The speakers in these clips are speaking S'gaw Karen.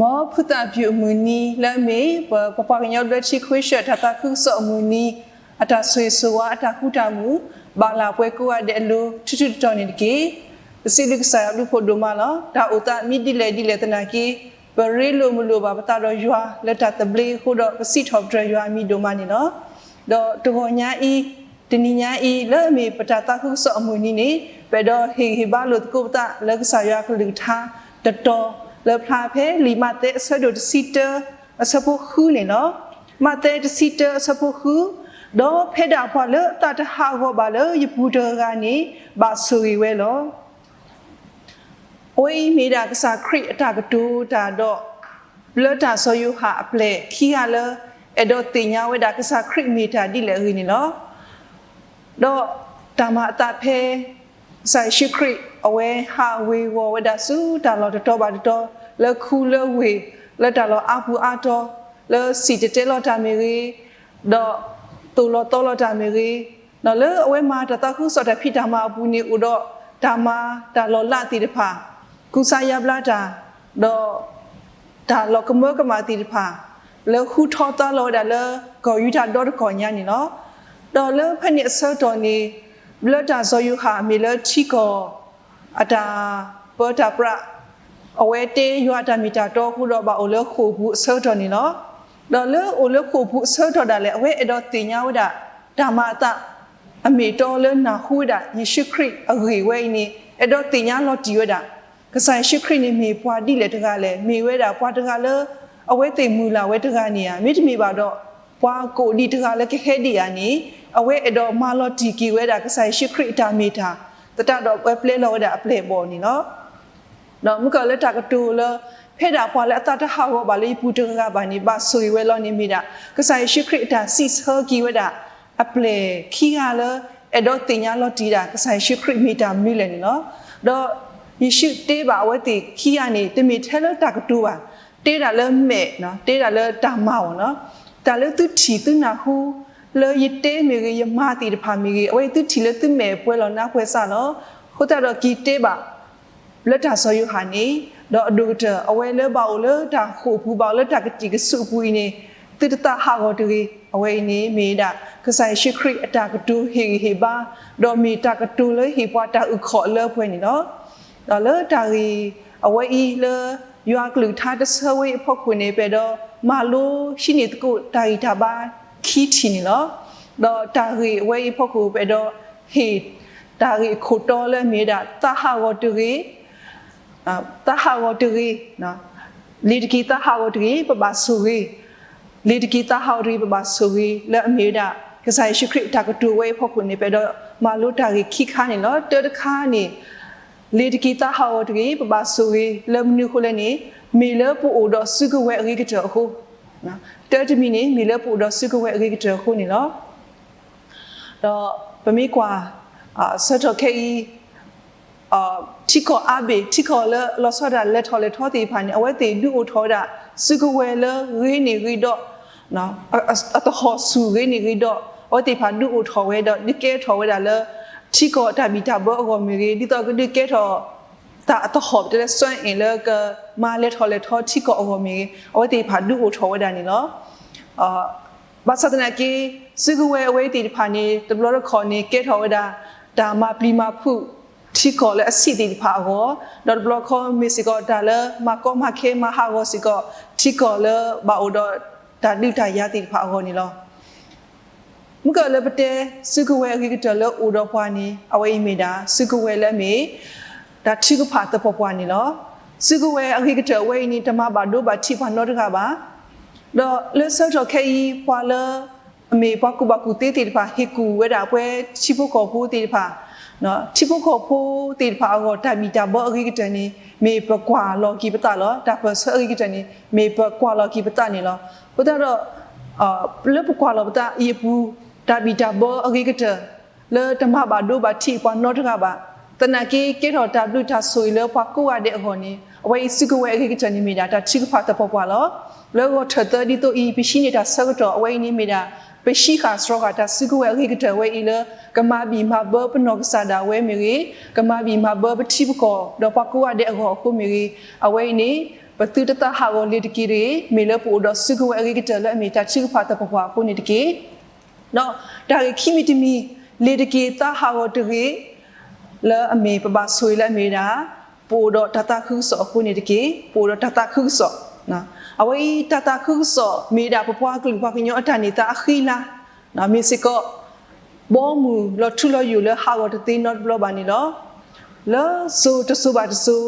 မ်ဖုသးပျိၤအမုၢ်နံၤလၢအမ့ၢ် ပပှၤကညီဘျၢထံခဝ့ၡၢၣ် တၢ်သးခုကစီၣ်အမုၢ်နံၤ အတၢ်ဆိၣ်ဂ့ၤဆိၣ်ဝါအတၢ်ဃူတၢ်မုာ် ဘၣ်လၢပှၤကိးဂၤဒဲးအလိၤ ထူထူတီၤတီၤန့ၣ်တက့ၢ်. ပစံးဘျုးကစၢ်ယွၤဘျုးဖှိၣ်ဒိၣ်မးလီၤ. တၢ်အိၣ်သးမ့ၢ်ဒ်လဲၣ်ဒ်လဲၣ်သနာ်က့ ပရ့လိာ်မုာ်လိာ်ဘၣ်ပသးဒီးယွၤလၢတၢ်သဘျ့အဃိဒီး ပစံးထီၣ်ပတြၢၤယွၤအမံၤဒိၣ်မးန့ၣ်လီၤ. ဒီးတဂီၤညါအံၤ, တနံၤညါအံၤ လၢအမ့ၢ်ပတၢ်သးခုကစီၣ်အမုၢ်နံၤန့ၣ် ပအဲၣ်ဒိးဟ့ၣ်ဂံၢ်ဟ့ၣ်ဘါလိာ်သကိးပသးလၢကစၢ်ယွၤအကလုၢ်ကထါတတီၤ လၢဖျါဖဲလံာ်မးသဲအဆၢဒိၣ်တဆံတၢ အဆၢဖိဃုန့ၣ်လီၤ. မးသဲတဆံတၢအဆၢဖိဃု, ဒီးဖဲဒၣ်ပှၤလၢအသးတဟးဂီၤဘၣ်လၢယပူၤတဂၤဂၤန့ၣ် ဘၣ်ဆိၣ်ဂ့ၤဝဲလီၤ. အဝဲအံၤမ့ၢ်ဒၣ်ကစၢ်ခရံာ်အတၢ်ကတိၤတၢ်ဒီး လၢတၢ်စီၤယိၤဟၣ်အပျဲၢ်ခံဂၤလၢ အဲၣ်ဒိးသ့ၣ်ညါဝဲဒၣ်ကစၢ်ခရံာ်မ့ၢ်တၢ်ဒ်လဲၣ်အဂ့ၢ်န့ၣ်လီၤ. ဒီးတၢ်မၤအသးဖဲ ကစၢ်ယ့ၣ်ၡူးခရံာ် အဝဲဟးဝ့ၤဝီၤဝဲဒၣ်ဆူတၢ်လီၢ်တတီၤဘၣ်တတီၤ လၢခူလၢဝ့ၢ် လၢတၢ်လီၢ်အါပူၤအါတီၤ လၢစံၣ်တဲၤတဲလီၤတၢ်မ့ၢ်ဂ့ၤ, ဒီးသိၣ်လီၤသီလီၤတၢ်မ့ၢ်ဂ့ၤ, ဒီးလၢအဝဲမၤတၢ်သးခုကစီၣ်တၢ်ဖံးတၢ်မၤအပူၤန့ၣ် အိၣ်ဒီးတၢ်မၤတၢ်လီၤလးသ့ၣ်တဖၣ်, ကူစါယါဘျါတၢ်, ဒီး တၢ်လီၤကမၢကမၣ်သ့ၣ်တဖၣ် လၢဟူထီၣ်သါလီၤဝဲဒၣ်လၢကီၢ်ယူဒၤဒီတကီၢ်ညါန့ၣ်လီၤ. ဒီးလၢဖဲန့ၣ်အဆၢကတီၢ်န့ၣ် ဘျၢတၢ်စီၤယိၤဟၣ်မ့ၢ်လၢထံကီၢ်အတၢ်ပၢတၢ်ပြး အဝဲတ့ယွၤအတၢ်မ့ၢ်တၢ်တီအဃိဒီး ဘၣ်အိၣ်လၢဃိာ်ပူၤအဆၢကတီၢ်န့ၣ်လီၤ. ဒီးလၢအိၣ်လၢဃိာ်ပူၤအဆၢကတီၢ်ဒၣ်လဲာ် အဝဲအဲၣ်ဒိးသ့ၣ်ညါဝဲဒၣ် တၢ်မၤအသး အမ့ၢ်အတီလၢနၢ်ဟူဝဲဒၣ်ယ့ၣ်ၡူးခရံာ်အဂ့ၢ်ဝဲအံၤန့ၣ် အဲၣ်ဒိးသ့ၣ်ညါလီၤတံၢ်ဝဲဒၣ် ကစၢ်ယ့ၣ်ၡူးခရံာ်န့ၣ်မ့ၢ်ပှၤဒ်လဲၣ်တဂၤလဲၣ်, မ့ၢ်ဝဲဒၣ်ပှၤတဂၤလၢ အဝဲသ့ၣ်မုၢ်လၢ်ဝဲတဂၤန့ၣ်ဧါ, မ့တမ့ၢ်ဘၣ်ဒီး ပှၤကိးဒံးတဂၤလၢကဟဲဒံးဧါန့ၣ် အဝဲအဲၣ်ဒိးမၤလီၤတံၢ်က့ၤဝဲဒၣ် ကစၢ်ယ့ၣ်ၡူးခရံာ်အတၢ်မ့ၢ်တၢ် သတးဒီးအဝဲပျဲလီၤဝဲဒၣ်အပျဲၢ်အဘီၣ်န့ၣ်လီၤ. ဒီးမုၢ်ကီၢ်လၢတၢ်ကတိၤလၢ ဖဲဒၣ်ပှၤလၢအသးတဟးဂီၤဘၣ်လၢယပူၤတဂၤဂၤဘၣ်န့ၣ် ဘၣ်ဆိၣ်ဂ့ၤဝဲလီၤန့ၣ်မ့ၢ်ဒၣ် ကစၢ်ယ့ၣ်ၡူးခရံာ်အတၢ်စံးဆၢက့ၤဝဲဒၣ် အပျဲၢ်ခံဂၤလၢ အဲၣ်ဒိးသ့ၣ်ညါလီၤတံၢ်ဒၣ် ကစၢ်ယ့ၣ်ၡူးခရံာ်မ့ၢ်တၢ်မနုၤလဲၣ်န့ၣ်လီၤ. ဒီးယ့ၣ်ၡူးတဲဘၣ်အဝဲသ့ၣ်ခံဂၤန့ၣ် တမ့ၢ်ထဲလၢတၢ်ကတိၤဘၣ်, တဲဒၣ်လၢမဲာ်, တဲဒၣ်လၢတၢ်မၤအီၤန့ၣ်လီၤ. တၢ်လၢသုထံၣ်သုနၢ်ဟူ လၢယတဲမ့ၢ်ဂ့ၤ ယမၤသ့ၣ်တဖၣ်မ့ၢ်ဂ့ၤ အဝဲသုထံၣ်လၢသုမဲာ်ပှဲၤလီၤနါပှဲၤစၢ်လီၤ. အဃိသတးဒီးက့ၤတဲဘၣ် လၢတၢ်စီၤယိၤဟၣ်န့ၣ်, ဒီးအဒိၣ်ကတၢၢ် အဝဲလၢဘၣ်အိၣ်လၢတၢ်ဃိာ်ပူၤ ဘၣ်အိၣ်လၢတၢ်ကတံာ်ကစူးအပူၤအံၤန့ၣ် သုတသးဟးဂီၤတဂ့ၤ. အဝဲအံၤန့ၣ်မ့ၢ်ဒၣ် ကစၢ်ယ့ၣ်ၡူးခရံာ်အတၢ်ကတိၤဟ့ၣ်ဂံၢ်ဟ့ၣ်ဘါ, ဒီးမ့ၢ်တၢ်ကတိၤလၢဟ့ၣ်ပှၤတၢ်အုၣ်ခီၣ်လၢပှဲၤန့ၣ်လီၤ. ဒီးလၢတၢ်ဂ့ၢ်အဝဲအံၤလၢ ယွၤအကလုၢ်ကထါတဆၢဝဲအံၤအဖီခိၣ်န့ၣ် ပအဲၣ်ဒိးမၤလိဟံးန့ၢ်သကိးတၢ်ဂံၢ်တၢ်ဘါခံထံၣ်န့ၣ်လီၤ. ဒီးတၢ်ဂ့ၢ်အဝဲအံၤအဖီခိၣ် ပအဲၣ်ဒိးဟ့ၣ် တၢ်ဂ့ၢ်အခိၣ်တီလၢအမ့ၢ်ဝဲဒၣ် သးဟးဂီၤတဂ့ၤ, သးဟးဂီၤတဂ့ၤ, လ့ၤတက့ၤသးဟးဂီၤတဂ့ၤ ပဘၣ်ဆိၣ်ဂ့ၤ, လ့ၤတက့ၤသးဟးဂီၤတဂ့ၤ ပဘၣ်ဆိၣ်ဂ့ၤ လၢအမ့ၢ်ဝဲဒၣ် ကစၢ်ယ့ၣ်ၡူးခရံာ်အတၢ်ကတိၤဝဲအံၤအဖီခိၣ်န့ၣ် ပအဲၣ်ဒိးမၤလိတၢ်ဂ့ၢ်ခံခါန့ၣ်လီၤ. တၢတခါန့ၣ် လ့ၤတက့ၤသးဟးဂီၤတဂ့ၤ ပဘၣ်ဆိၣ်ဂ့ၤ လၢမနုၤအဃိလဲၣ်န့ၣ် မ့ၢ်လၢပအိၣ်ဒီးစုကဝဲၤအဂ့ၤကတၢၢ်အဃိ, တၢတမံၤန့ၣ် မ့ၢ်လၢပအိၣ်ဒီးစုကဝဲၤအဂ့ၤကတၢၢ်အဃိန့ၣ်လီၤ. ဒီးပမ့ၢ်ကွၢ် ဆၢထီၣ်ခဲအံၤ ထံကီၢ်အါဘ့ၣ် ထံကီၢ်လၢအလီၤဆီဒၣ်လဲၤထီၣ်လဲၤထီသ့ၣ်တဖၣ်န့ၣ် အဝဲသ့ၣ်ဒုးအိၣ်ထီၣ်ဝဲဒၣ် စုကဝဲၤလၢဂ့ၤန့ၢ်ဂ့ၤဒီး အသဟီၣ်ဆူၣ်ဂ့ၤန့ၢ်ဂ့ၤဒီး အဝဲသ့ၣ်တဖၣ်ဒုးအိၣ်ထီၣ်ဝဲဒီး ဒုးကဲထီၣ်ဝဲဒၣ်လၢ ထံကီၢ်တၢ်ဘံၣ်တၢ်ဘၢအဂီၢ်မ့ၢ်ဂ့ၤ ဒ်သိးကဒုးကဲထီၣ် တၢ်အသဟီၣ်ပတဲလၢ စွမ်းအင် လၢကမၤလဲၤထီၣ်လဲၤထီထံကီၢ်အဂီၢ်မ့ၢ်ဂ့ၤ အဝဲသ့ၣ်တဖၣ်ဒုးအိၣ်ထီၣ်ဝဲဒၣ်န့ၣ်လီၤ. ဘၣ်ဆၣ်သနာ်က့ စုကဝဲၤအဝဲသ့ၣ်တဖၣ်န့ၣ် တဘျီတခီၣ်န့ၣ် ကဲထီၣ်ဝဲဒၣ် တၢ်မၤပျံၤမၤဖုး ထံကီၢ်လၢအဆံးသ့ၣ်တဖၣ်အဂီၢ်, ဒီးတဘျီခီမ့ၢ်စ့ၢ်ကီးတၢ်လၢမၤကီမၤခဲ မၤဟးဂီၤစ့ၢ်ကီး ထံကီၢ်လၢဘၣ်အိၣ်ဒီးတၢ်ဒုးတၢ်ယၤသ့ၣ်တဖၣ်အဂီၢ်န့ၣ်လီၤ. မုၢ်ကၢၢ်လၢပတဲ စုကဝဲၤအဂ့ၤကတၢၢ်လၢအိၣ်ဒီးပှၤန့ၣ် အဝဲအံၤမ့ၢ်ဒၣ် စုကဝဲၤလၢအမ့ၢ် တၢ်ထုကဖၣ်သပှၢ်ပှၢ်န့ၣ်လီၤ. စုကဝဲၤအဂ့ၤကတၢၢ်အဝဲအံၤန့ၣ် တမၤဘၣ်ဒိဘၣ်ထံးပှၤနီတဂၤဘၣ်. ဒီးလၢဆၢကတီၢ်ခဲအံၤ ပှၤလၢ အမ့ၢ်ပှၤကူၣ်ဘၣ်ကူၣ်သ့သ့ၣ်တဖၣ် ဟ့ၣ်ကူၣ်ဝဲဒၣ်ပှၤထံဖိကီၢ်ဖိသ့ၣ်တဖၣ်, ထံဖိကီၢ်ဖိသ့ၣ်တဖၣ်အဂီၢ် တၢ်ဘံၣ်တၢ်ဘၢအဂ့ၤကတၢၢ်န့ၣ် မ့ၢ်ပကွၢ်လီၤက့ၤပသးလီၤ. တၢ်ပၢၢ်ဆၢအဂ့ၤကတၢၢ်န့ၣ် မ့ၢ်ပကွၢ်လီၤက့ၤပသးန့ၣ်လီၤ. အဃိသတးဒီး လၢပကွၢ်လီၤပသးအံၤအပူၤ တၢ်ဘံၣ်တၢ်ဘၢအဂ့ၤကတၢၢ် လၢတမၤဘၣ်ဒိဘၣ်ထံးပှၤနီတဂၤဘၣ်. သနာ်က့ ကဲထီၣ်တၢ်ဘျုးတၢ်ဆိၣ်ဂ့ၤလၢပှၤကိးဂၤဒဲးအဂီၢ်န့ၣ် အဝဲအံၤစုကဝဲၤအဂ့ၤကတၢၢ်န့ၣ်မ့ၢ်ဒၣ် တၢ်ထုကဖၣ်သပှၢ်ပှၢ်လီၤ. လၢဂီၤထၢၣ်သၢဒ်သိးအံၤ ပဟံးန့ၢ်တၢ်ဆၢကတီၢ်အဝဲအံၤန့ၣ်မ့ၢ်ဒၣ် ပဟံးဃာ်စှီၤဃာ်တၢ်စုကဝဲၤအဂ့ၤကတၢၢ်ဝဲအံၤလၢ ကမၤဘံၣ်မၤဘၢပနီၢ်ကစၢ်ဒၣ်ဝဲမ့ၢ်ဂ့ၤ, ကမၤဘံၣ်မၤဘၢပထံပကီၢ် ဒီးပှၤကိးဂၤဒဲးအဂီၢ်အဃိမ့ၢ်ဂ့ၤ, အဝဲအံၤန့ၣ် ပသုတသးဟးဂီၤလ့ၤတက့ၢ်တဂ့ၤ, မ့ၢ်လၢပအိၣ်ဒီးစုကဝဲၤအဂ့ၤကတၢၢ်လၢအမ့ၢ်တၢ်ထုကဖၣ်သပှၢ်ပှၢ်အဃိန့ၣ်တက့ၢ်. ဒီးတၢ်ဂ့ၢ်ခံမံၤတမံၤ, လ့ၤတက့ၢ်သးဟးဂီၤတဂ့ၤ, လၢအမ့ၢ်ပဘၣ်ဆိၣ်ဂ့ၤလၢအမ့ၢ်ဝဲဒၣ် ပအိၣ်ဒီးတၢ်သးခုကစီၣ်အဃိန့ၣ်တက့ၢ်, ပအိၣ်ဒီးတၢ်သးခုကစီၣ်. အဝဲအံၤတၢ်သးခုကစီၣ် မ့ၢ်ဝဲဒၣ်ပပှၤကလုာ်ပှၤကညီအတၢ်န့ၢ်သါအဃံအလၤ, မ့ၢ်စ့ၢ်ကီး ဘီမုၢ်လီၤထူလီၤယိာ်လၢဟးဂီၤတသ့နီတဘျီဘၣ်န့ၣ်လီၤ. လၢစိၤတစိၤဘၣ်တစိၤ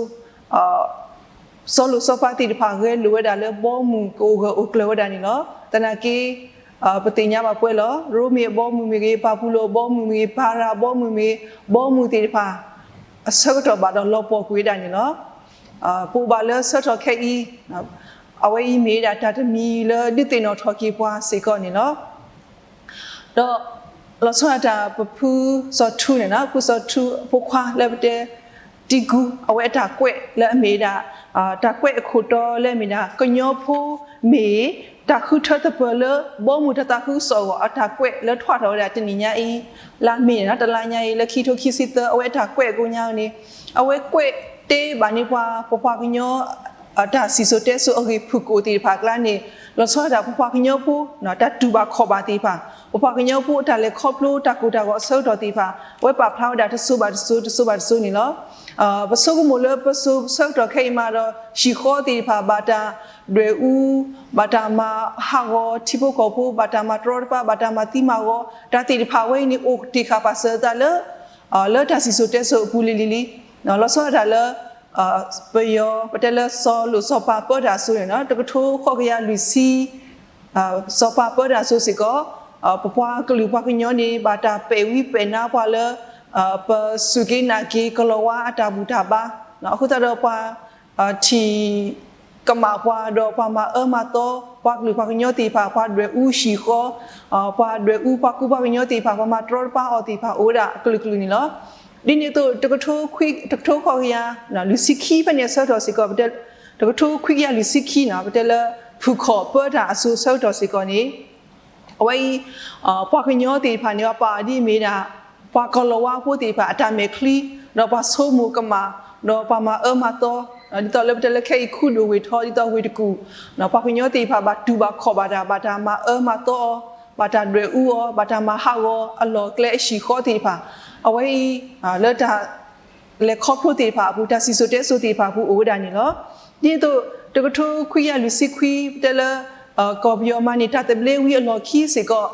စီၤလိၤစီၤပၤသ့ၣ်တဖၣ်ဂဲၤလိာ်ဝဲဒၣ်လၢဘီမုၢ်ကအိၣ်ဂၢၢ်အိၣ်ကျၢၤဝဲဒၣ်န့ၣ်လီၤ. သနာ်က့ ပသ့ၣ်ညါဘၣ်ပှဲၤလီၤ. ရိမ့ၤအဘီမုၢ်မ့ၢ်ဂ့ၤ, ဘၤဘူလိၣ်အဘီမုၢ်မ့ၢ်ဂ့ၤ, ပၤရၤအဘီမုၢ်မ့ၢ်ဂ့ၤ, ဘီမုၢ်သ့ၣ်တဖၣ် အဆၢကတီၢ်ဘၣ်ဒီးလီၤပှီၢ်ကွံာ်ဝဲဒၣ်န့ၣ်လီၤ. ပအိၣ်ဘၣ်လၢဆၢထီၣ်ခဲအံၤ, အဝဲအံၤမ့ၢ်ဝဲဒၣ်တၢ်တမံၤလၢဒုးသ့ၣ်နီၣ်ထီၣ်က့ၤပှၤစ့ၢ်ကီးန့ၣ်လီၤ. ဒီးလီၤဆီဒၣ်တၢ်ပဖုစီၤထူန့ၣ်လီၤ, ဖုစီၤထူအဖိခွါလၢပတဲ တံကူ အဝဲအတၢ်ကွဲးလၢအမ့ၢ်ဝဲဒၣ် တၢ်ကွဲးအခိၣ်တီလၢအမ့ၢ်ဒၣ် ကညီဖိမ့ၢ်တၢ်ဃုထၢသပၢၤလၢဘီမုၢ်တၢ်သးခုကစီၣ်အဂီၢ် အတၢ်ကွဲးလၢထွဲထီၣ်ဝဲဒၣ်တနံၣ်ညါအံၤ လါမ့ၤန့ၣ်လီၤ, တလါညါအံၤ လၢခံထိခံဆံသၢ အဝဲအတၢ်ကွဲးအကိညါန့ၣ် အဝဲကွဲးတဲဘၣ်န့ၢ်ပှၤ ပပှၤကညီ တၢ်စံၣ်စိၤတဲစိၤအဂ့ၢ်ဖုၣ်ကိာ်သ့ၣ်တဖၣ်အကျါန့ၣ် လီၤဆီဒၣ်တၢ်ပပှၤကညီဖိ တၢ်တူၢ်ဘၣ်ခီၣ်ဘၣ်သ့ၣ်တဖၣ်, ပပှၤကညီဖိအတၢ်လဲၤခီဖျိတၢ်ကိၢ်တၢ်ဂီၤအဆၢကတီၢ်သ့ၣ်တဖၣ် အဝဲပာ်ဖျါဝဲဒၣ်တစိၤဘၣ်တစိၤ တစိၤဘၣ်တစိၤန့ၣ်လီၤ. ပဆိကမိၣ်လၢပစိၤဆၢကတီၢ်ခဲအံၤမးဒီး ဟံၣ်ဃီသ့ၣ်တဖၣ် ဘၣ်တၢ်ဒွဲၣ်အူ, ဘၣ်တၢ်မၤဟးဂီၤထံဖိကီၢ်ဖိ, ဘၣ်တၢ်မၤတရီတပါ, ဘၣ်တၢ်မၤသံမၤဂီၤ, တၢ်သ့ၣ်တဖၣ်ဝဲအံၤန့ၣ် အိၣ်တ့ၢ်ဃာ်ပာ်စၢၤအသးလၢ လၢတၢ်စံၣ်စိၤတဲစိၤအပူၤလံၤလံၤလံၤ, လီၤဆီဒၣ်တၢ်လၢ ပယီၤ ပတဲလၢစီၤလိၣ်စီၤပၤပၢတၢ်အစိၤန့ၣ်လီၤ, တကထိဃိးကယၤလွံၢ်ဆံ စီၤပၤပၢတၢ်အစိၤစ့ၢ်ကီး ပပှၤကလုာ်ပှၤကညီန့ၣ် ဘၣ်တၢ်ပဲာ်ဝံပဲာ်နါပှၤလၢ ပစူၢ်က့ၤနာ်က့ၤကလီၤဝါအတၢ်ဘူၣ်တၢ်ဘါ, အဃိသတးဒီးပှၤ ထံၣ်ကမၣ်ပှၤဒီးပှၤမၤအၢမၤသီ ပှၤကလုာ်ပှၤကညီသ့ၣ်တဖၣ် ပှၤဒွဲၣ်အူဟံၣ်ဃီ, ပှၤဒွဲၣ်အူပှၤကူပှၤကညီသ့ၣ်တဖၣ် ပှၤမၤတရီတပါအီၤသ့ၣ်တဖၣ် အိၣ်ဝဲဒၣ်အကလုာ်ကလုာ်န့ၣ်လီၤ. ဒ်န့ၣ်အသိး တကထိခွံ တကထိဃိးကယၤ လွံၢ်ဆံခံဖဲန့ၣ်အဆၢကတီၢ်စ့ၢ်ကီး ပတဲ တကထိခွံကယၤလွံၢ်ဆံခံန့ၣ် ပတဲလၢ ဖုၣ်ခီၣ်ပၢတၢ်အစိၤဆၢကတီၢ်စ့ၢ်ကီးန့ၣ် အဝဲအံၤ ပှၤကညီသ့ၣ်တဖၣ်န့ၣ် ပာ်ဒ်အမ့ၢ်ဒၣ် ပှၤကလီၤဝါဖိသ့ၣ်တဖၣ် အတၢ်မဲာ်ချံ, ဒီးပှၤဆိကမိၣ်ကမၣ်, ဒီးပှၤမၤအၢမၤသီ, ဒ်သိးလၢပတဲလၢခဲအံၤ ခူဒိၣ်ဝ့ၢ်ထီ ဒ်သိးဝ့ၢ်တကူၣ်, ပှၤကညီသ့ၣ်တဖၣ် ဘၣ်တူၢ်ဘၣ်ခီၣ်ဘၣ်တၢ်, ဘၣ်တၢ်မၤအၢမၤသီအီၤ, ဘၣ်တၢ်ဒွဲၣ်အူအီၤ, ဘၣ်တၢ်မၤဟးဂီၤအလီၢ်အကျဲအဟံၣ်ဃီသ့ၣ်တဖၣ်, အဝဲအံၤ လၢတၢ် လဲၤခီဖျိသ့ၣ်တဖၣ်အပူၤ, တၢ်စံၣ်စိၤတဲစိၤသ့ၣ်တဖၣ်အပူၤ အိၣ်ဝဲဒၣ်န့ၣ်လီၤ. ဒ်သိး တကထိခွံကယၤလွံၢ်ဆံခွံ ပတဲလၢ ကီၢ်ပယီၤမၤန့ၢ်တၢ်သဘျ့ဝံၤအလီၢ်ခံစ့ၢ်ကီး,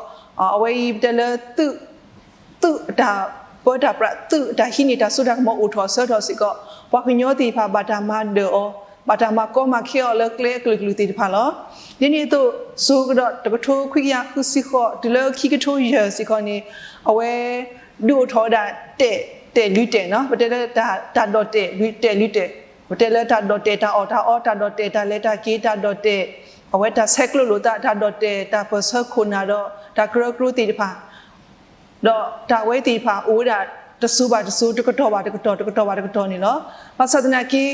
အဝဲအံၤပတဲလၢ သုးအတၢ်ပၢတၢ်ပြး, သုးအတၢ်ဟံးန့ၢ်တၢ်စိတၢ်ကမီၤအိၣ်ထီၣ်အဆၢကတီၢ်စ့ၢ်ကီး, ပှၤကညီသ့ၣ်တဖၣ် ဘၣ်တၢ်မၤဒၢးအီၤ, ဘၣ်တၢ်မၤကီမၤခဲအီၤလၢကျဲအကလုာ်ကလုာ်သ့ၣ်တဖၣ်လီၤ. ဒ်န့ၣ်အသိး စိၤကဒီးတကထိခွံကယၤဃုဆံဃိး တုၤလၢခံကထိယဲၢ်စ့ၢ်ကီးန့ၣ် အဝဲ ဒုးအိၣ်ထီၣ်ဝဲဒၣ် တဲာ်တဲာ်လွံၢ်တဲာ်န့ၣ်လီၤ, ပတဲလၢ တၢ်ဒိးတဲာ်လွံၢ်တဲာ်လွံၢ်တဲာ်, ပတဲလၢတၢ်ဒိးတဲာ်တၢ်အီၣ်တၢ်အီ, တၢ်ဒိးတဲာ်တၢ်လဲၤတၢ်က့ၤ, တၢ်ဒိးတဲာ် အဝဲတၢ်ဆဲးကျိးလိာ်သး, တၢ်ဒိးတဲာ်တၢ်ပၢၢ်ဆၢခိၣ်နၢ်ဒီး တၢ်ကရၢကရိသ့ၣ်တဖၣ်, ဒီးတၢ်ဝဲသ့ၣ်တဖၣ်အိၣ်ဝဲဒၣ် တစိၤဘၣ်တစိၤ, တကတီၢ်ဘၣ်တကတီၢ်, တကတီၢ်ဘၣ်တကတီၢ်န့ၣ်လီၤ. ဘၣ်ဆၣ်သနာ်က့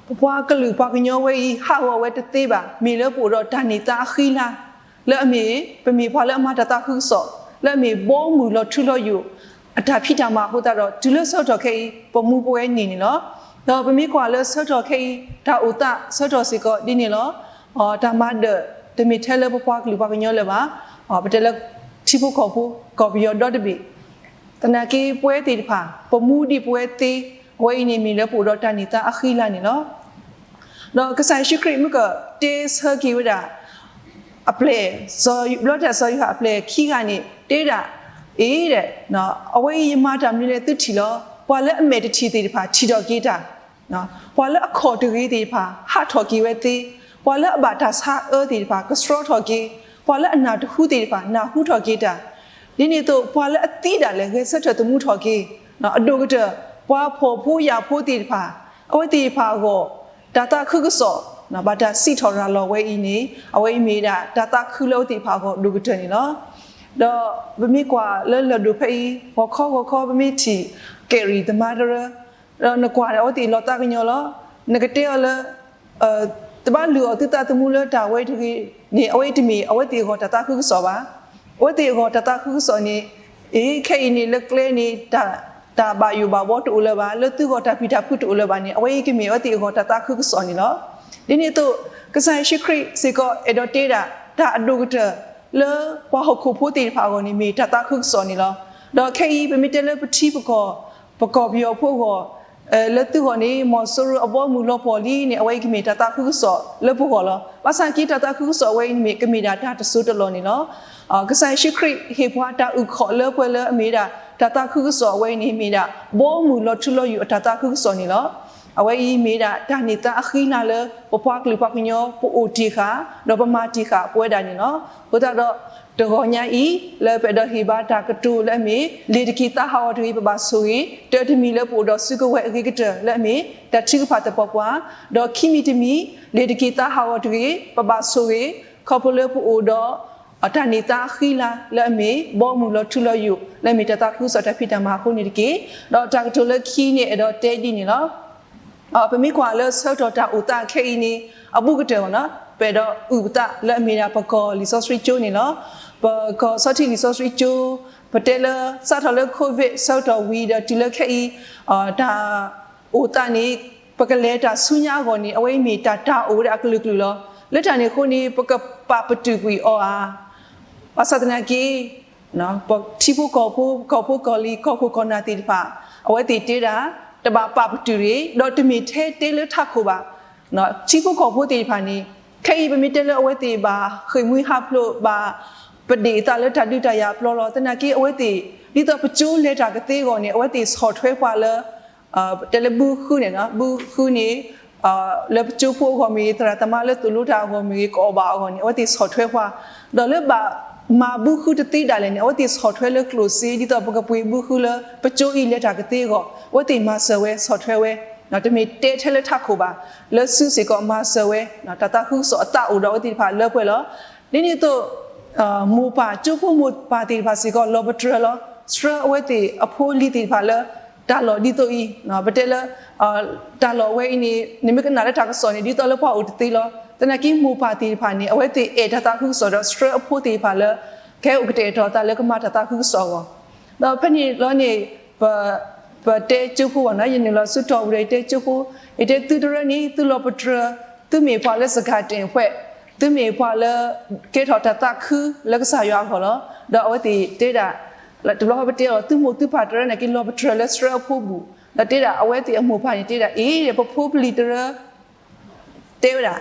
ပပှၤကလုာ်ပှၤကညီဝဲအံၤ ဟးဂီၤဝဲတသ့ဘၣ်. မ့ၢ်လၢပအိၣ်ဒီးတၢ်န့ၢ်သါအဃံအလၤ လၢအမ့ၢ် ပမ့ၢ်ပှၤလၢအမၤတၢ်သးခုကစီၣ် လၢအမ့ၢ်ဘီမုၢ်လီၤထူလီၤယိာ် အတၢ်ဖံးတၢ်မၤအဃိသတးဒီး တုၤလၢဆၢကတီၢ်ခဲအံၤ ပမူပဝဲန့ၣ်န့ၣ်လီၤ. ဒီးပမ့ၢ်ကွၢ်လၢဆၢကတီၢ်ခဲအံၤ တၢ်အိၣ်သးဆၢကတီၢ်စ့ၢ်ကီးဒ်န့ၣ်လီၤ. တၢ်မၤဒၢး တမ့ၢ်ထဲလၢပပှၤကလုာ်ပှၤကညီလၢၤဘၣ်. ပတဲလၢ ထံဖိကီၢ်ဖိ ကီၢ်ပယီၤဒီတဘ့ၣ် သနာ်က့ပဝဲသ့ၣ်တဖၣ် ပမူဒံးပဝဲသ့, အဝဲအံၤန့ၣ်မ့ၢ်လၢပအိၣ်ဒီးတၢ်န့ၢ်သါအဃံအလၤန့ၣ်လီၤ. ဒီးကစၢ်ယ့ၣ်ၡူးခရံာ်မ့ၢ်ကတဲဆၢက့ၤဝဲဒၣ် အပျဲၢ်, ဘျီတၢ်စီၤယိၤဟၣ်အပျဲၢ်ခံဂၤန့ၣ် တဲဒၣ်, အ့ဒီး, အဝဲအံၤယမၤတၢ်မနုၤလဲၣ်သုထံၣ်လီၤ. ပှၤလၢအမဲာ်တထံၣ်သ့ၣ်တဖၣ် ထံၣ်ထီၣ်က့ၤတၢ် ပှၤလၢအခီၣ်တဂ့ၤသ့ၣ်တဖၣ် ဟးထီၣ်က့ၤဝဲသ့, ပှၤလၢအဘၣ်တၢ်ဆါအၢသ့ၣ်တဖၣ် ကဆှီထီၣ်က့ၤ, ပှၤလၢအနၢ်တဟူသ့ၣ်တဖၣ် နၢ်ဟူထီၣ်က့ၤတၢ်, ဒ်န့ၣ်အသိး ပှၤလၢအသံဒၣ်လဲာ် ဂဲၤဆၢထၢၣ်သမူထီၣ်က့ၤ, အဒိၣ်ကတၢၢ် ပှၤဖှီၣ်ဖိယာ်ဖိသ့ၣ်တဖၣ် အဝဲသ့ၣ်တဖၣ်အဂီၢ် တၢ်သးခုကစီၣ် ဘၣ်တၢ်စံးထီၣ်ရၤလီၤဝဲအံၤန့ၣ် အဝဲအံၤမ့ၢ်ဒၣ်တၢ်သးခုလၢအဝဲသ့ၣ်တဖၣ်အဂီၢ်ဒိၣ်ကတၢၢ်န့ၣ်လီၤ. ဒီးပမ့ၢ်ကွၢ်လၢလၢၢ်ဒိၣ်ဖဲအံၤ ဂီၤခီဂီၤခီ ပမ့ၢ်ထံၣ် ကဲးရံၣ်သမါတရၢ ဒီးနကွၢ်န့ၣ် အဝဲသ့ၣ်လီၤသးကညီၤလီၤ. နကတဲအီၤလၢ တဘၣ်လုၢ်အီၣ်သုသးသမူလၢတၢ်ဝဲတဂ့ၤန့ၣ် အဝဲအံၤတမ့ၢ်အဝဲသ့ၣ်အဂီၢ်တၢ်သးခုကစီၣ်ဘၣ်. အဝဲသ့ၣ်အဂီၢ်တၢ်သးခုကစီၣ်န့ၣ် အ့ ခဲအံၤန့ၣ်လၢကျဲန့ၣ် တၢ်ဘၣ်ယိၣ်ဘၣ်ဘှီတအိၣ်လၢၤဘၣ်, လၢသုဂီၢ်တၢ်ပျံၤတၢ်ဖုးတအိၣ်လၢၤဘၣ်န့ၣ် အဝဲအံၤကမ့ၢ်အဝဲသ့ၣ်အဂီၢ်တၢ်သးခုကစီၣ်န့ၣ်လီၤ. ဒ်န့ၣ်အသိး ကစၢ်ယ့ၣ်ၡူးခရံာ်စ့ၢ်ကီးအဲၣ်ဒိးတဲဒၣ် တၢ်အဒိၣ်ကတၢၢ်လၢပှၤဟီၣ်ခိၣ်ဖိသ့ၣ်တဖၣ်အဂီၢ်န့ၣ် မ့ၢ်တၢ်သးခုကစီၣ်န့ၣ်လီၤ. ဒီးခဲအံၤ ပမ့ၢ်တဲလၢပထံပကီၢ် ပကီၢ်ပယီၤဖိအဂီၢ် လၢသုဂီၢ်န့ၣ် မီၤစိရိၤအဘီအမုၢ်လီၤပှီၢ်လံန့ၣ် အဝဲအံၤကမ့ၢ်တၢ်သးခုကစီၣ်လၢပဂီၢ်လီၤ. ဘၣ်ဆၣ်က့ တၢ်သးခုကစီၣ်အဝဲအံၤန့ၣ်မ့ၢ် ကမ့ၢ်ဒၣ်တၢ်တစိၢ်တလီၢ်န့ၣ်လီၤ. ကစၢ်ယ့ၣ်ၡူးခရံာ်ဟ့ၣ်ပှၤတၢ်အုၣ်ခီၣ်လၢပှဲၤလၢအမ့ၢ်ဒၣ် တၢ်သးခုကစီၣ်အဝဲအံၤန့ၣ်မ့ၢ်ဒၣ် ဘီအမုၢ်လီၤထူလီၤယိာ်အတၢ်သးခုကစီၣ်န့ၣ်လီၤ. အဝဲအံၤမ့ၢ်ဒၣ်တၢ်န့ၢ်သါအဃံလၤလၢပပှၤကလုာ်ပှၤကညီ ပအိၣ်တ့ၢ်ဃာ် ဒီးပမၤတ့ၢ်ဃာ်ပဝဲဒၣ်န့ၣ်လီၤ. အဃိသတးဒီး တဂီၤညါအံၤ လၢပအဲၣ်ဒိးဟ့ၣ်ဘါတၢ်ကတိၤလၢအမ့ၢ် လ့ၤတက့ၤသးဟးဂီၤတဂ့ၤ ပဘၣ်ဆိၣ်ဂ့ၤ, တၢတမံၤလၢပအိၣ်ဒီးစုကဝဲၤအဂ့ၤကတၢၢ်လၢအမ့ၢ် တၢ်ထုကဖၣ်သပှၢ်ပှၢ်, ဒီးခံမံၤတမံၤ လ့ၤတက့ၤသးဟးဂီၤတဂ့ၤ ပဘၣ်ဆိၣ်ဂ့ၤ, ခီဖျိလၢပအိၣ်ဒီး တၢ်န့ၢ်သါအဃံလၤလၢအမ့ၢ် ဘီအမုၢ်လီၤထူလီၤယိာ် လၢအမ့ၢ်တၢ်သးခုကစီၣ်တၢ်ဖံးတၢ်မၤအဃိန့ၣ်တက့ၢ်. ဒီးတၢ်ကတိၤလၢခံန့ၣ်အဲၣ်ဒိးတဲဒ်န့ၣ်လီၤ. ပမ့ၢ်ကွၢ်လၢဆၢကတီၢ်တၢ်အိၣ်သးခဲအံၤန့ၣ် အဘူးကတၢၢ်ဘၣ်နီၤ ပအဲၣ်ဒိးအုၣ်ပသးလၢအမ့ၢ်ဒၣ်ပကီၢ်လံာ်စီဆှံကၠိန့ၣ်လီၤ. ပကီၢ်ဆီထံးလံာ်စီဆှံကၠိ ပတဲလၢ စးထီၣ်လၢ COVID ဆၢကတီၢ်ဝံၤဒီးတုၤလၢခဲအံၤ တၢ်အိၣ်သးန့ၣ် ပကလဲၤတၢ်ဆူညါအဂီၢ်န့ၣ် အဝဲအံၤမ့ၢ်တၢ်တၢ်အိၣ်ဝဲဒၣ်အကလုာ်ကလုာ်လီၤ. လၢတၢ်န့ၣ်အဃိန့ၣ် ပကပာ်ပတုာ်ကွံာ်အီၤဧါ. ဘၣ်ဆၣ်သနာ်က့ ပထံဖိကီၢ်ဖိ ကီၢ်ဖိကီၢ်လံၤ ကီၢ်ခိၣ်ကီၢ်နၢ်သ့ၣ်တဖၣ် အဝဲသ့ၣ်တဲဒၣ် တဘၣ်ပာ်ပတုာ်တဂ့ၤ ဒီးတမ့ၢ်ထဲတဲလၢထးခိၣ်ဘၣ်. ထံဖိကီၢ်ဖိသ့ၣ်တဖၣ်န့ၣ် ခဲအံၤပမ့ၢ်တဲလၢအဝဲသ့ၣ်ဘၣ်ဃ့ၢ်မှံဟးဖျိး ဘၣ်ပဒ့ၣ်အသးလၢတၢ်ဒုးတၢ်ယၤအပျီလီၤ. သနာ်က့အဝဲသ့ၣ် ဒ်သိးပကၠိလဲၤတၢ်ကသ့အဂီၢ်န့ၣ် အဝဲသ့ၣ်ဆီၣ်ထွဲပှၤလၢ တဲလၢဘုဃုန့ၣ် ဘုဃုန့ၣ် လၢပကၠိဖိအဂီၢ်မ့ၢ်ဂ့ၤ သရၣ်သမါလၢသိၣ်လိတၢ်အဂီၢ်မ့ၢ်ဂ့ၤ ကအီၣ်ဘၣ်အဂီၢ်န့ၣ် အဝဲသ့ၣ်ဆီၣ်ထွဲပှၤ ဒီးလၢဘၣ်မၤဘုဃုတသ့ဒၣ်လဲာ်န့ၣ် အဝဲသ့ၣ်ဆီၣ်ထွဲလၢကျိၣ်စ့ ဒ်သိးပကပှ့ၤဘုဃုလၢပကၠိအံၤလဲၤတၢ်ကသ့အဂီၢ် အဝဲသ့ၣ်မၤစၢၤဝဲဆီၣ်ထွဲဝဲ တမ့ၢ်တဲထဲလၢထးခိၣ်ဘၣ် လၢစုစ့ၢ်ကီးမၤစၢၤဝဲ တၢ်သးခုကစီၣ်အသးအိၣ်ဒီးအဝဲသ့ၣ်တဖၣ်လၢပှဲၤလီၤ. ဒ်န့ၣ်အသိး မိၢ်ပၢ် ကၠိဖိမိၢ်ပၢ်သ့ၣ်တဖၣ်စ့ၢ်ကီး လီၤပတြၢၤလီၤ ဆှၢအဝဲသ့ၣ်အဖိအလံၤသ့ၣ်တဖၣ်လၢ တၢ်လီၢ်ဒ်သိးအံၤ ပတဲလၢ တၢ်လီၢ်အဝဲအံၤန့ၣ် နမ့ၢ်ကနၣ်လၢတၢ်ကစီၣ်န့ၣ် ဒ်သိးလၢပှၤအိၣ်တသ့လီၤ. သနာ်က့မိၢ်ပၢ်သ့ၣ်တဖၣ်န့ၣ် အဝဲသ့ၣ်အဲၣ်တၢ်သးခုကစီၣ်ဒီး ဆှၢအဖိသ့ၣ်တဖၣ်လၢ ကဟဲအိၣ်ကတဲာ်ကတီၤအသးလၢကမၤတၢ်သးခုကစီၣ်အဂီၢ် ဒီးဖဲန့ၣ်လီၤန့ၣ် ပတဲကၠိဖိဘၣ်နီၤ ယနုာ်လီၤဆူတီၢ်ပူၤဒီး ယတဲကၠိဖိ ယတဲသုတရၢန့ၣ် သုလီၤပတြၢၤ သုမ့ၢ်ပှၤလၢစကၤတ့ၣ်ဖှဲး သုမ့ၢ်ပှၤလၢ ကဲထီၣ်တၢ်သးခုလၢကစၢ်ယွၤအဂီၢ်လီၤ. ဒီးအဝဲသ့ၣ်တဲဒၣ် တဘျီဃီပတဲအီၤ သုမိၢ်သုပၢ်တရၢန့ၣ်က့ လီၤပတြၢၤလၢဆှၢအဖိအဘူး ဒီးတဲဒၣ်အဝဲသ့ၣ်အမိၢ်ပၢ်န့ၣ်တဲဒၣ် အ့ၣ် ပဖိပလံၤတရၢ တဲဝဲဒၣ်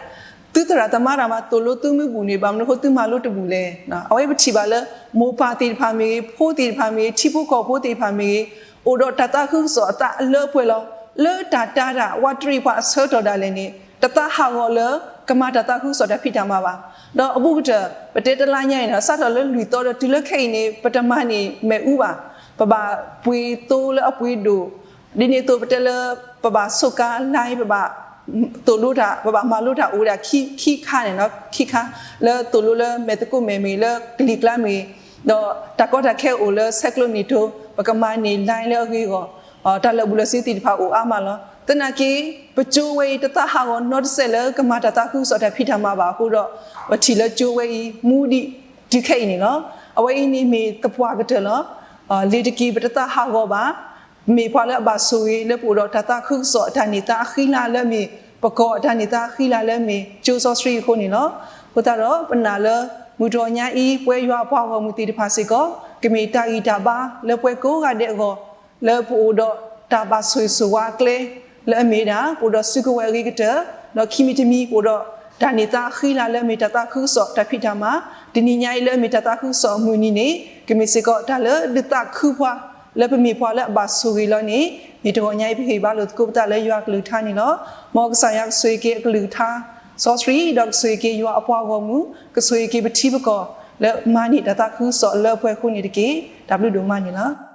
သုသရၣ်သမါတၢ်မၤသိၣ်လိသုမုၢ်ဘူၣ်န့ၣ် ဘၣ်မနုၤအဃိသုမၤလိတဘူၣ်လဲၣ်. အဝဲပထံၣ်ဘၣ်လၢ မိၢ်ပၢ်သ့ၣ်တဖၣ်မ့ၢ်ဂ့ၤ ဖိသ့ၣ်တဖၣ်မ့ၢ်ဂ့ၤ ထံဖိကီၢ်ဖိသ့ၣ်တဖၣ်မ့ၢ်ဂ့ၤ အိၣ်ဒီးတၢ်သးခုကစီၣ်အသးအလၢပှဲၤလီၤ. လၢတၢ်တာ်တၢ် ဝးတရံးပှၤအဆၢကတီၢ်ဒၣ်လဲာ်န့ၣ် တသးဟးဂီၤလၢ ကမၤတၢ်သးခုကစီၣ်တၢ်ဖံးတၢ်မၤဘၣ်. ဒီးအဘူးကတၢၢ် ပတဲတလါညါအံၤန့ၣ် စးထီၣ်လၢလွံၢ်သီဒီးတုၤလၢခဲအံၤန့ၣ် ပတမၤန့ၢ်မ့ၣ်အူဘၣ်. ပဘၣ်ပှ့ၤသိလၢအပှ့ၤဒိၣ် ဒ်န့ၣ်အသိးပတဲလၢ ပဘၣ်ဆိးကါ line ပဘၣ်သိၣ်လိတၢ် ပဘၣ်မၤလိတၢ်အိၣ်ဝဲဒၣ်ခံခါန့ၣ် ခံခါ လၢသိၣ်လိလၢမဲာ်သကိးမဲာ်မ့ၢ်ဂ့ၤ လၢကလံၤကျါမ့ၢ်ဂ့ၤ ဒီးတၢ်ကီတၢ်ခဲအိၣ်လၢဆဲးကျိးနံၣ်တိ ပကမၤန့ၢ် line လၢအဂ့ၤအဂီၢ် တၢ်လၢာ်ဘူၣ်လၢာ်စ့သ့ၣ်တဖၣ်အိၣ်အါမးလီၤ. သနာ်က့ ပကၠိဝဲအံၤတသးဟးဂီၤနီတစဲးလၢကမၤတၢ်သးခုကစီၣ်တၢ်ဖံးတၢ်မၤဘၣ်အဃိဒီး ပထံၣ်လၢကၠိဝဲအံၤ မူဒံးတုၤခဲအံၤန့ၣ်လီၤ. အဝဲအံၤန့ၣ်မ့ၢ်သပှၢ်ကတၢၢ်လီၤ. လ့ၤတက့ၤပတသးဟးဂီၤဘၣ် မ့ၢ်ပှၤလၢအဘၣ်ဆိၣ်ဂ့ၤလၢပအိၣ်ဒီးတၢ်သးခုကစီၣ်အတၢ်န့ၢ်သါအဃံလၤလၢအမ့ၢ် ပကီၢ်အတၢ်န့ၢ်သါအဃံလၤလၢအမ့ၢ် ကၠိစီဆှံအဃိန့ၣ်လီၤ. အဃိသတးဒီး ပနာ်လၢ မုၢ်တဂီၤညါအံၤ ပဝဲယွၤအပှၤဂီၢ်မုၢ်သ့ၣ်တဖၣ်စ့ၢ်ကီး ကမ့ၢ်တၢ်ဂံၢ်တၢ်ဘါလၢပှၤကိးဂၤဒဲးအဂီၢ် လၢပအိၣ်ဒီးတၢ်ဘၣ်ဆိၣ်ဂ့ၤဆိၣ်ဝါအကျဲ လၢအမ့ၢ်ဒၣ် ပအိၣ်ဒီးစုကဝဲၤအဂ့ၤကတၢၢ် ဒီးခံမံၤတမံၤ ပအိၣ်ဒီးတၢ်န့ၢ်သါအဃံလၤလၢအမ့ၢ်တၢ်သးခုကစီၣ်တၢ်ဖံးတၢ်မၤ တနံၤညါအံၤလၢအမ့ၢ်တၢ်သးခုကစီၣ်အမုၢ်နံၤန့ၣ် ကမ့ၢ်စ့ၢ်ကီးတၢ်လၢဒုးသးခုပှၤ လၢပမ့ၢ်ပှၤလၢအဘၣ်ဆိၣ်ဂ့ၤလီၤန့ၣ် မ့ၢ်တဂီၤညါအံၤ ပဟ့ၣ်ဘါလိာ်သကိးပသးလၢယွၤအကလုၢ်ကထါန့ၣ်လီၤ. မ်ကစၢ်ယွၤကဆိၣ်ဂ့ၤက့ၤအကလုၢ်ကထါ စီဆှံ ဒီးကဆိၣ်ဂ့ၤက့ၤယွၤအပှၤဂီၢ်မုၢ် ကဆိၣ်ဂ့ၤက့ၤပထံပကီၢ် လၢမၤန့ၢ်တၢ်သးခုကစီၣ်လၢပှဲၤဃိန့ၣ်တက့ၢ်. တၢ်ဘျုးဒိၣ်မးန့ၣ်လီၤ.